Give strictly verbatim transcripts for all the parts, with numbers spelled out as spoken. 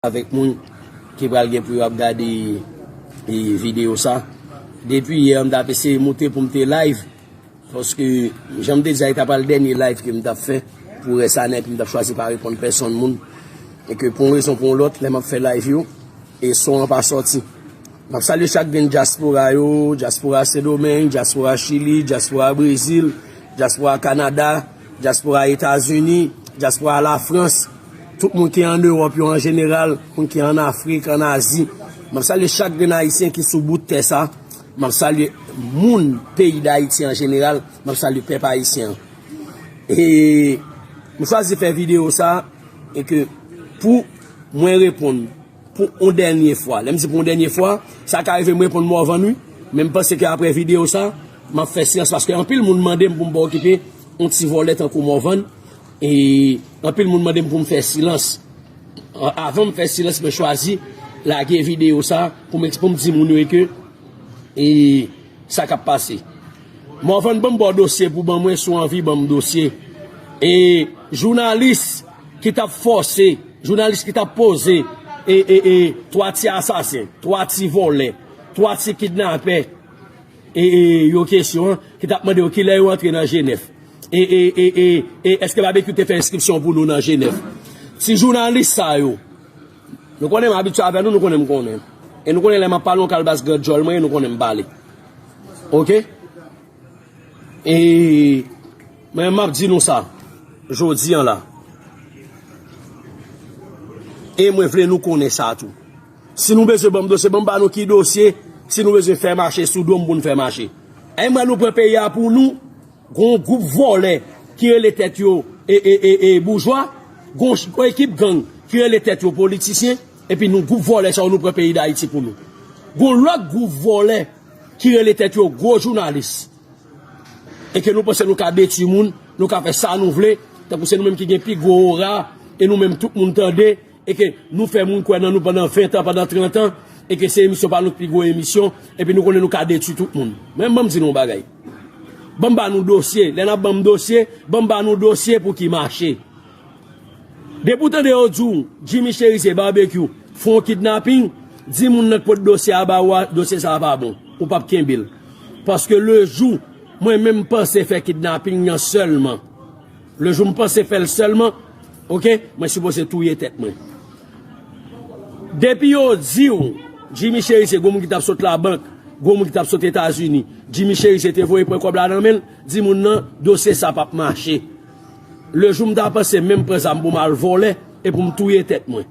avèk moun ki pral gen pou yo ap gade e, videyo sa. Depi yè, m t ap eseye moute pou m te live. Paske, jan m te di a, e ta pral dènye live ke m t ap fè pou rès ane, epi m t ap chwazi pa reponn pèsonn moun. E ke pou yon rezon, pou yon lòt, lè m ap fè live yo, e son an pa sòti. M ap salye chak grenn dyaspora yo, dyaspora Sendomeng, dyaspora Chili, dyaspora Brezil, dyaspora Kanada, dyaspora Etazini, dyaspora Lafrans, tout moun ki an Ewòp yo an jeneral, moun ki an Afrik, an Azi. M ap salye chak grenn Ayisyen ki sou bout tè sa. M ap salye moun peyi Dayiti an jeneral. M ap salye pèp ayisyen an. E m chwazi fè videyo sa e ke pou mwen reponn pou yon dènye fwa. Lè m di pou yon dènye fwa, sa ka rive m reponn Morvan wi, men m panse ke apre videyo sa, m ap fè silans paske anpil moun mande m pou m pa okipe yon ti vòlè tankou Morvan. E anpil moun mande m pou m fè silans. A- Avan m fè silans, mwen chwazi lage videyo sa pou m, eks- pou m di moun yo ke e sa k ap pase. Morvan, ban m ba w dosye pou ban mwen, si w anvi ban m dosye. E jounalis ki t ap fòse, jounalis ki t ap poze e, e, e twa ti asasen, twa ti vòlè, twa ti kidnapè e, e yo kesyon an, ki t ap mande yo kilè yo antre nan Jenèf. E, e, e, e, e èske Babekyou te fè enskripsyon pou nou nan Jenèf? Ti jounalis sa yo, nou konnen m abitye avè nou, nou konnen m konnen. E nou konnen lè m ap pale, yon kalbas gran djòl mwen ye, nou konnen m pale. Oke? E mwen, m ap di nou sa, jodi an la. E mwen vle nou konnen sa tou. Si nou bezwen ban m dosye, ban m ba nou ki dosye, si nou bezwen fè mache sou do m pou n fè mache. E mwen, nou pran peyi a pou nou, gon gwoup vòlè ki rele tèt yo e, e, e, e boujwa, gon ch- gon ekip gang ki rele tèt yo politisyen, epi nou gwoup vòlè sa yo nou pran peyi Dayiti pou nou. Gon lòt gwoup vòlè ki rele tèt yo gwo jounalis. E ke nou panse nou ka detwi moun, nou ka fè sa nou vle, tankou se nou menm ki gen pi gwo ora, e nou menm tout moun tande, e ke nou fè moun kwè nan nou pandan ven tan, pandan trant an, e ke se emisyon pa nou ki pi gwo emisyon, epi nou konnen nou ka detwi tout moun. Men ban m di nou yon bagay. Ban m ba nou dosye. Lè n ap ban m dosye, ban m ba nou dosye pou ki mache. Depi w tande yo di w Jimmy Chérizier, Babekyou, fè yon kidnaping, di moun nan k pot dosye a ba ou a, dosye sa a pa bon. Ou p ap kenbe l. Paske lejou mwen menm panse fè kidnaping nan sèlman, lejou m panse fè l sèlman, oke, mwen sipoze touye tèt mwen. Depi yo di w Jimmy Chérizier, gwo moun ki t ap sot labank, gwo moun ki t ap sot Etazini, Jimmy Chérizier te voye pran kòb la nan men l, di moun nan, dosye sa p ap mache. Lejou m ta panse menm pran zam pou m al vòlè e pou m touye tèt mwen.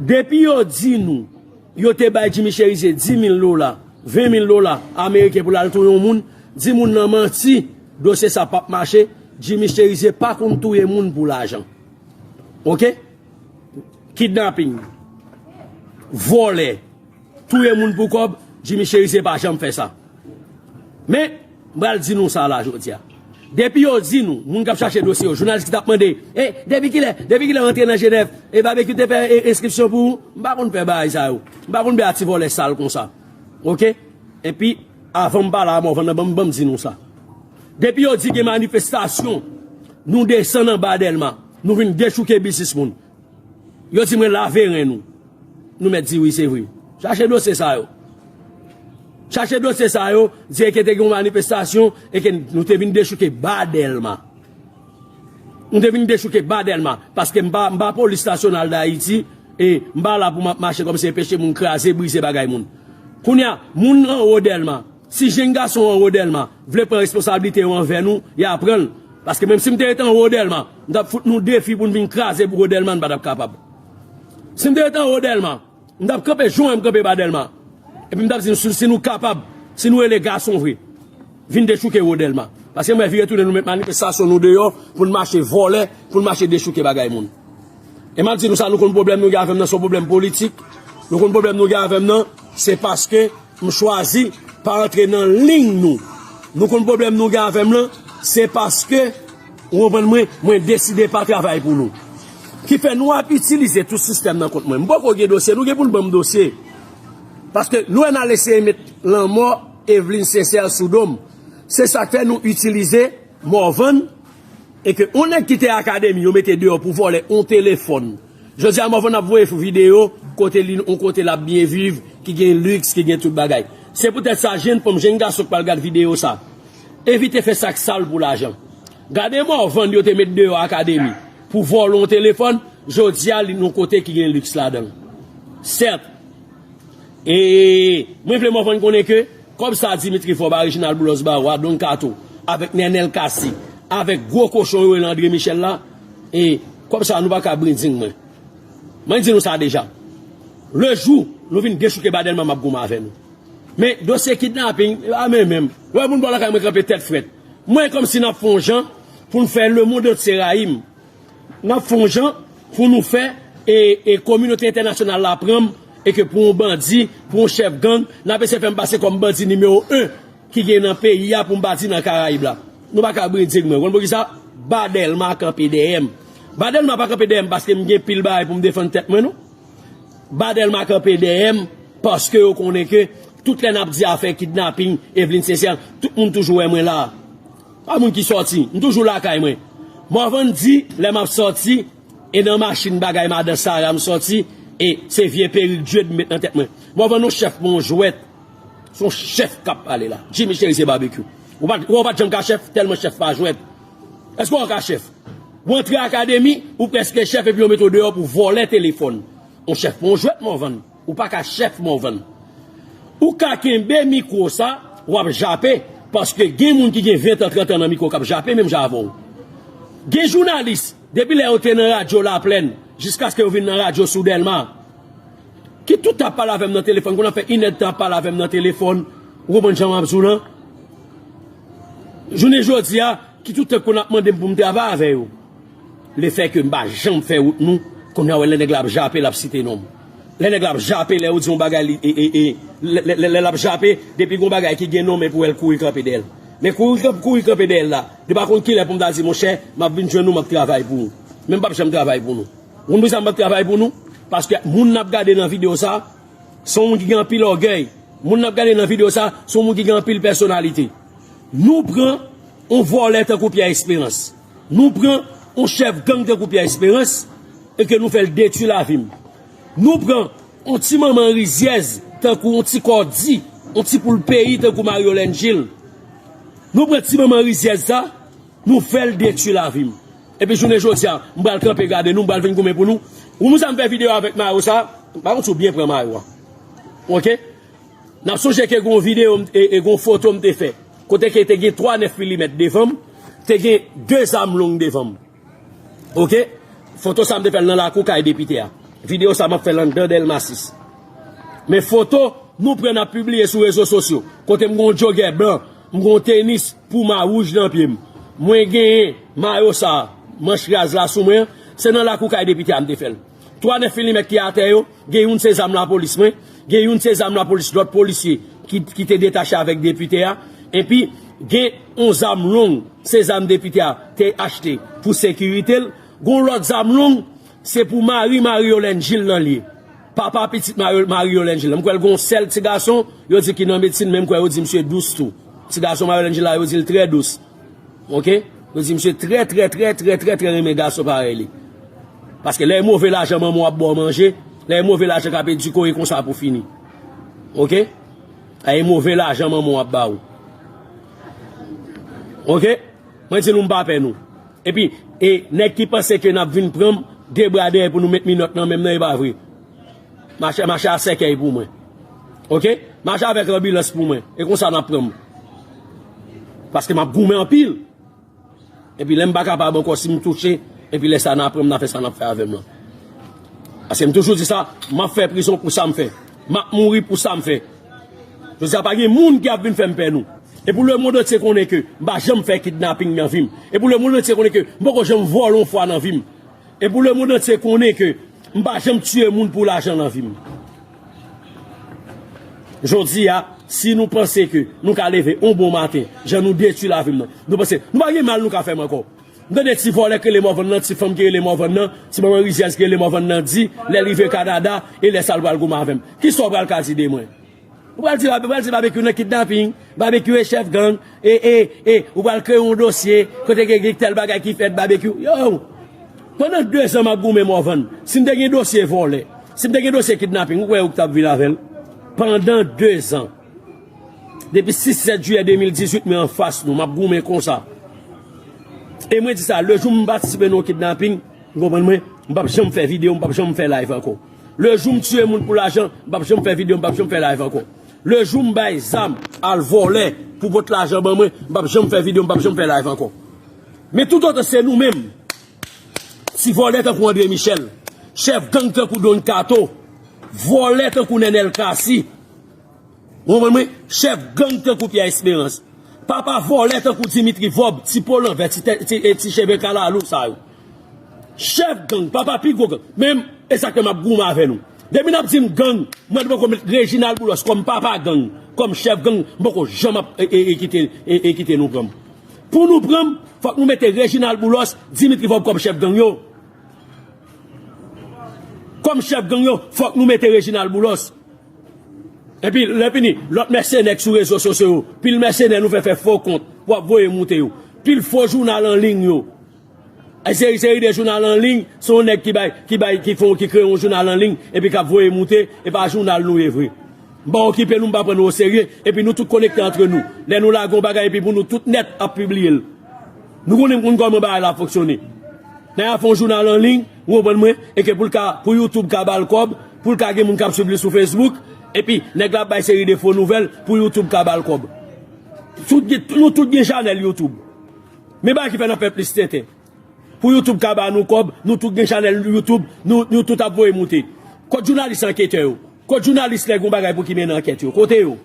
Depi yo di nou, yo te bay Jimmy Chérizier dis mil dola, ven mil dola ameriken pou l al touye yon moun, di moun nan manti, dosye sa p ap mache, Jimmy Chérizier pa konn touye moun pou lajan. Oke? Kidnaping, vòlè, touye moun pou kòb, Jimmy Chérizier pa janm fè sa. Men, m pral di nou sa la jodi a. Depi yo di nou, moun k ap chache dosye yo, jounalis ki t ap mande, e, depi kilè, depi kilè w antre nan Jenèf, e Babekyou te fè e, enskripsyon pou ou, m pa konn fè bagay sa yo. M pa konn bay a ti vòlè sal konsa. Oke? Epi, avan m pale a Morvan nan, ban m, ban m di nou sa. Depi yo di gen manifestasyon, nou desann anba Dèlma, nou vin dechouke biznis moun. Yo di mwen lave ren nou. Nou mèt di wi, se vre. Chache dosye sa yo. Chache dosye sa yo, di e ke te gen yon manifestasyon e ke nou te vin dechouke ba Dèlma. Nou te vin dechouke ba Dèlma, paske m pa, m pa Polis Nasyonal Dayiti, e m pa la pou m ap mache kòmsi enpeche moun kraze, brize bagay moun. Kounye a, moun anwo Dèlma, si jenn gason anwo Dèlma vle pran responsablite yo anvè nou, y a pran l. Paske menm si m te rete anwo Dèlma, m t ap fout nou defi pou n vin kraze bouwo Dèlma, n pa t ap kapab. Si m te rete anwo Dèlma, m t ap kanpe jan w wè m kanpe ba Dèlma. Epi m t ap di nou, si, si nou kapab, si nou rele gason vre, vin dechouke wo Dèlma. Paske m wè vire tounen nou met manifestasyon nou deyò pou n mache vòlè, pou n mache dechouke bagay moun. E m ap di nou sa, nou konn pwoblèm nou gen avè m nan, se yon pwoblèm politik. Nou konn pwoblèm nou gen avè m nan, se paske m chwazi pa antre nan liy nou. Nou konn pwoblèm nou gen avè m lan, se paske, ou konprann mwen, mwen deside pa travay pou nou. Ki fè nou ap itilize tout sistèm nan kont mwen. M poko gen dosye, nou gen pou n ban m dosye. Paske lè n al eseye met lanmò Eveline Sincère sou do m, se sa k fè nou itilize Morvan, e ke yon nèg ki te akademi, yo mete deyò pou vòlè yon telefòn, Jodi a Morvan ap voye videyo kote li, yon kote l ap byen viv, ki gen liks, ki gen tout bagay. Se poutèt sa, jenn fanm, jenn gason k pral gad videyo sa, evite fè sa k sal pou lajan. Gade Morvan yo te met deyò akademi pou vòlè yon telefòn, jodi a li nan yon kote ki gen liks ladan l. Sèt, E mwen vle Morvan konnen ke kòb sa Dimitri Vorbe, Reginald Boulos Baro, Don Kato, avèk Nènèl Cassy, avèk gwo kochon yo rele André Michel la, e kòb sa nou pa ka brinding mwen. Mwen di nou sa deja. Le jou nou vin dechouke ba Dèlma, m ap goumen avè nou. Men dosye kidnaping, e pa menm menm. Lè moun bò lakay mwen kanpe tèt frèt. Mwen kòmsi n ap fè yon jan pou n fè lemonn antye rayi m. N ap fè yon jan pou nou fè e, e kominote entènasyonal la pran m, e ke pou yon bandi, pou yon chèf gang, n ap eseye fè m pase kòm bandi nimewo en ki gen nan peyi a, pou m pa di nan Karayib la. Nou pa ka brinding mwen. Konn poukisa? Ba Dèlma kanpe dèyè m. Ba Dèlma pa kanpe dèyè m paske m gen pil bagay pou m defann tèt mwen, non. Ba Dèlma kanpe dèyè m paske yo konnen ke tout lè n ap di afè kidnaping, Evelyne Sincère, tout moun toujou wè mwen la. Pa moun ki sòti, m toujou lakay mwen. Morvan di, lè m ap sòti, e nan machin bagay madan Sara m sòti, e se vye perik Dye m met nan tèt mwen. Morvan yon chèf pou yon jwèt. Se yon chèf k ap pale la. Jimmy Cheri se Babekyou. Ou pa, ou pa t janm ka chèf, tèlman chèf pa jwèt. Èske w ka chèf? Ou antre akademi, ou prèske chèf, epi yo mete w deyò pou vòlè telefòn. Yon chèf pou yon jwèt, Morvan. Ou pa ka chèf Morvan. Ou ka kenbe mikwo sa, w ap jape, paske gen moun ki gen ven tan, trant an nan mikwo k ap jape menm jan avè w. Gen jounalis, depi lè yo te nan radyo Laplèn, jiskaske yo vin nan radyo sou Dèlma, ki tout ap pale avè m nan telefòn, konn ap fè inèdtan ap pale avè m nan telefòn, ou konprann jan m ap di w lan? Jounen jodi a, ki tout tan konn ap mande m pou m travay avè yo. Lefètke m pa janm fè wout nou, kounye a w wè lè nèg la ap jape, l ap site non m. Lè nèg la ap jape, lè yo di yon bagay, li, e, e, e, lè, lè, lè, lè l ap jape, depi gon bagay ki gen non men pou wè l kouri kanpe dèyè l. Men kouri, kanp- kouri kanpe dèyè l la, li pa konn kilè pou m ta di, monchè, m ap vin jwenn ou, m ap travay pou ou. Men m p ap janm travay pou nou. Ou konn poukisa m p ap travay pou nou? Paske moun n ap gade nan videyo sa, se yon moun ki gen anpil ògèy. Moun n ap gade nan videyo sa, se yon moun ki gen anpil pèsonalite. Nou pran yon vòlè tankou Pierre Espérance. Nou pran yon chèf gang tankou Pierre Espérance e ke nou fè l detwi lavi m. Nou pran yon ti manman rizyèz tankou yon ti kòdi, yon ti poul peyi tankou Marie Yolène Gilles. Nou pran ti manman rizyèz sa, nou fè l detwi lavi m. Epi jounen jodi a, m pral kanpe gade nou, m pral vin goumen pou nou. Ou moun sa m fè videyo avèk mayo sa, m pa konn si w byen pran mayo a. Oke? N ap sonje ke gon videyo, m- e, e gon foto m te fè. Kote ke te gen twa nèf milimèt devan m, te gen de zam long devan m. Oke? Foto sa m te fè l nan lakou kay depite a. Videyo sa m ap fè l anndan Dèlma sis. Men foto nou pran n ap pibliye sou rezo sosyo. Kote m gon jogè blan, m gon tenis puma wouj nan pye m. Mwen genyen mayo sa, manch raz la sou mwen an, se nan lakou kay depite a m te fè l. Twa nèf milimèt ki atè yo, gen youn se zam lapolis mwen, gen youn se zam lapolis lòt polisye ki, ki te detache avèk depite a, epi gen yon zam long, se zam depite a te achte pou sekirite l, gon lòt zam long, se pou mari Marie Yolène Gilles nan l ye. Papa pitit Marie Yolène Gilles la. M kwè l gon sèl ti gason, yo di ki nan medsin, men m kwè yo di misye dous tou. Ti gason Marie Yolène Gilles la, yo di l trè dous. Oke? Yo di misye trè, trè, trè, trè, trè, trè renmen gason parèy li. Paske lè e move lajan manman w ap ba w manje, lè e move lajan k ap edike w, e konsa pou fini. Oke? Lè e move lajan manman w ap ba w. Oke? Mwen di nou m pa pè nou. Epi, e nèg ki panse ke n ap vin pran m de bra dèyè pou nou met minòt nan men m nan, e pa vre. Mache, mache a sèkèy pou mwen. Oke? Mache avèk anbilans pou mwen. E konsa n ap pran m. Paske m ap goumen anpil. Epi lè m pa kapab ankò, si m touche, epi lè sa n ap pran m, n a fè sa n ap fè avè m lan. Paske m toujou di sa, m ap fè prizon pou sa m fè. M ap mouri pou sa m fè. Jodi a pa gen moun ki ap vin fè m pè nou. E pou lemonn antye konnen ke m pa janm fè kidnaping nan vi m. E pou lemonn antye konnen ke m poko janm vòlè yon fwa nan vi m. E pou lemonn antye konnen ke m pa janm tiye moun pou lajan nan vi m. Jodi a, si nou panse ke nou ka leve yon bon maten, jan nou detwi lavi m nan, nou panse, nou pa gen mal nou ka fè m ankò. M tande ti vòlè ki rele Morvan nan, ti fanm ki rele Morvan nan, ti manman rizyèz ki rele Morvan nan di, lè l rive Kanada, e lè sa l pral goumen avè m. Kisa w pral ka di de mwen? Ou pral di, ou pral di Babekyou nan kidnaping, Babekyou e chèf gang, e, e, e, ou pral kreye yon dosye, kote gen, gen tèl bagay ki fèt, Babekyou. Yo! Pandan de zan m ap goumen Morvan, si m te gen dosye vòlè, si m te gen dosye kidnaping, ou kwè ou t ap vin avè l? Pandan de zan. Depi sis sèt jiyè de mil dizuit, mwen anfas nou, m ap goumen konsa. E mwen di sa, lejou m patisipe nan yon kidnaping, ou konprann mwen, m p ap janm fè videyo, m p ap janm fè live ankò. Lejou m tiye moun pou lajan, m p ap janm fè videyo, m p ap janm fè live ankò. Lejou m bay zam al vòlè pou pot lajan ban mwen, m p ap janm fè videyo, m p ap janm fè live ankò. Men toutotan se nou menm, ti vòlè tankou André Michel, chèf gang tankou Don Kato, vòlè tankou Nenel Cassy, ou konprann mwen, chèf gang tankou Pierre Espérance, papa vòlè tankou Dimitri Vorbe, ti po lanvè, ti, tè- ti, e ti cheve kalalou sa yo. Chèf gang, papa pi gwo gang. Men, e sa k fè m ap goumen avè nou. Depi n ap di m gang, mwen poko met Reginald Boulos kòm papa gang, kòm chèf gang, m poko janm ap e, e, e kite, e, e kite nou pran m. Pou nou pran m, fòk nou mete Reginald Boulos, Dimitri Vorbe kòm chèf gang yo. Kòm chèf gang yo, fòk nou mete Reginald Boulos. Epi, lè fini, lòt mèsenè k sou rezo sosyo yo, pil mèsenè nou fè fè fo kont pou ap voye moute yo. Pil fo jounal an liy yo. E seri, seri de jounal an liy, se yon nèg ki bay, ki bay, ki fè, ki kreye yon jounal an liy, epi k ap voye moute, e pa jounal nou ye vre. M pa okipe nou, m pa pran nou oserye, epi nou tout konekte antre nou. Lè nou lage yon bagay, epi pou nou tout nèt ap pibliye l. Nou konnen, konn kòman bagay la fonksyone. Nèg la fè yon jounal an liy, ou konprann mwen, e ke pou l ka, pou YouTube ka ba l kòb, pou l ka gen moun k ap swiv li sou Facebook, epi nèg la ap bay seri de fo nouvèl pou YouTube ka ba l kòb. Tout gen, nou tout gen chanèl YouTube. Men bagay ki fè n ap fè plis tenten. Pou YouTube ka ba nou kòb, nou tout gen chanèl YouTube, nou, nou tout ap voye moute. Kot jounalis anketè yo? Kot jounalis lè gen yon bagay pou ki mennen ankèt yo? Kote yo?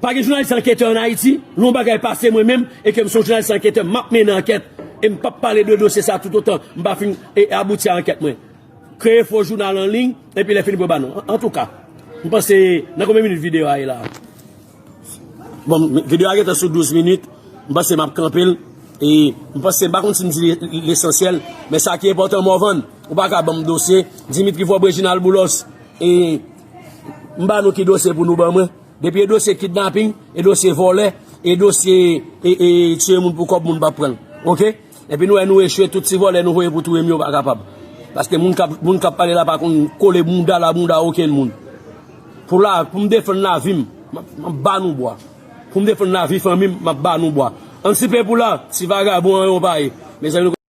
Pa gen jounalis anketè ann Ayiti? Lè yon bagay pase mwen menm, e ke m se yon jounalis anketè, m ap mennen ankèt, e m p ap pale de dosye sa toutotan m pa fin e, abouti a ankèt mwen. Kreye fo jounal an liy, epi lè fini pou yo ba nou. An, antouka, m panse, nan konbyen minit videyo a ye la? Bon, videyo a gentan sou douz minit. M panse m ap kanpe l. E m panse, m pa konn si m di lesansyèl, men sa ki enpòtan, Morvan, ou pa ka ban m dosye Dimitri Vorbe, Reginald Boulos, e m ba nou ki dosye pou nou ban mwen. Depi e dosye kidnaping, e dosye vòlè, e dosye e, e tiye moun pou kòb, moun p ap pran l. Oke? Epi nou wè nou echwe, tout ti vòlè nou voye pou touye m yo pa kapab. Paske moun k ap, moun k ap pale la pa konn kole bounda la bounda okenn moun. Pou la, pou m defann lavi m, m ap, m ap ba nou bwa. Pou m defann lavi fanmi m, m ap ba nou bwa. Ann sipe pou la, ti vagabon an yo pa ye. Mezanmi,